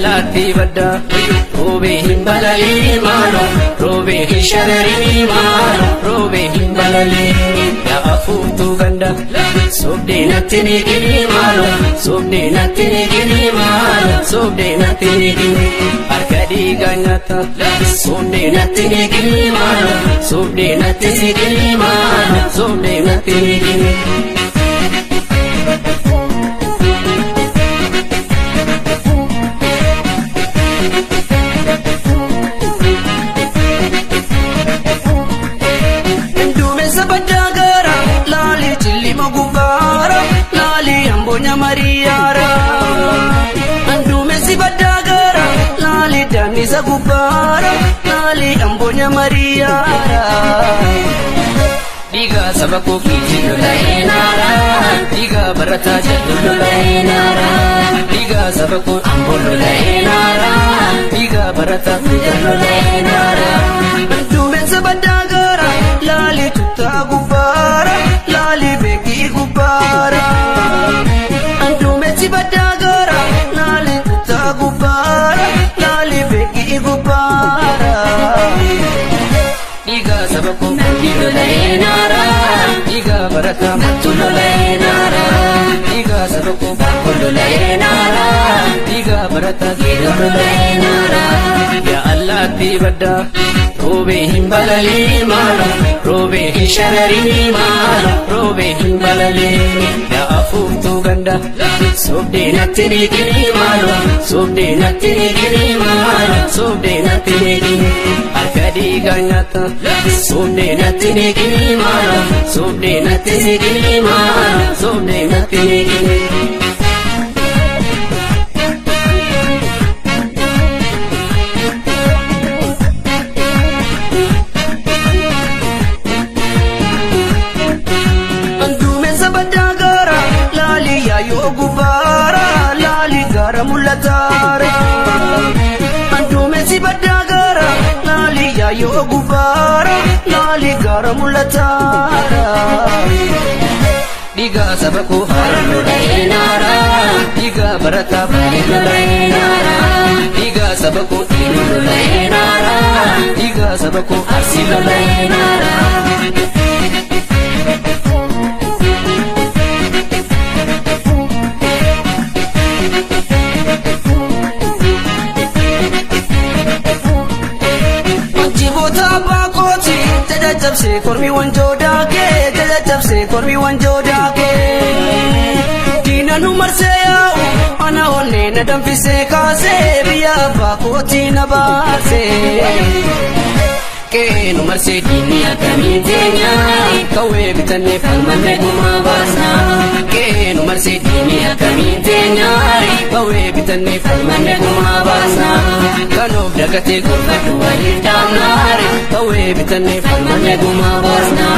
Allaattii baddaa roobee hin balalii maaloo, roobee hin shararii maaloo, roobee hin balalii. Yaa afuuftuu ganda sobdee natti ni gini maaloo, sobdee natti ni gini maaloo, sobdee natti ni gini. Harka dhiigaa nyaata sobdee natti ni gini maaloo, sobdee natti si gini maaloo, sobdee natti ni gini. Duumessa baddaa gaara laalii cillima gubbaara laalii ambonya mariyaara. Duumessi baddaa gaara laalii daannisa gubbaara laalii ambonya mariyaara. Dhiigaa saba koo kiitii lola'ee naara. Dhiigaa barataa jedhu lola'ee naara. Dhiigaa saba koo amboo lola'ee naara. Dhiigaa barataa fiigaa lola'ee naara. Duumessa baddaa gaara laalii tuttaa gubbaara laalii beekii gubbaara. Duumessi baddaa gaara laalii tuttaa gubbaara laalii beekii gubbaara. Dhiigaa saba koo kiitii lola'ee naara. Dhiigaa barataa mattu lola'ee naara. Dhiigaa saba koo baakoo lola'ee naara. Dhiigaa barataa geedoo lola'ee naara. Yaa allaattii baddaa roobee hin balalii maaloo, roobee hin shararii maaloo, roobee hin balalii. Yaa afuuftuu ganda sobdee natti ni gini maaloo, sobdee natti ni gini maaloo, sobdee natti ni gini. Harka dhiigaa nyaata sobdee natti ni gini maaloo, sobdee natti si gini maaloo, sobdee natti ni gini. Duumessa baddaa gaara laalii yaayoo gubbaara laalii gaara mul'ataara. Duumessi baddaa gaara laalii yaayoo gubbaara laalii gaara mul'ataara. Dhiigaa saba koo haara lola'ee naara. Dhiigaa barataa baay'ee lola'ee naara. Dhiigaa saba koo dhiirri lola'ee naara. Dhiigaa saba koo arsii lola'ee naara. Jiboota abbaa kooti jala cabsee kormi wanjoo daakee jala cabsee kormi wanjoo daakee. Diina nu marsee yaa'u ana onnee na danfisee kaasee biyya abbaa kooti na baasee. Qe'ee nu marsee diinni akkamiin teenya, qawwee bitannee falmannee gumaa baasna. Qe'ee nu marsee diinni akkamiin teenya, qawwee bitannee falmannee gumaa baasna. Kan of dagatee gorfadhu waliif dhaabna, qawwee bitannee falmannee gumaa baasna.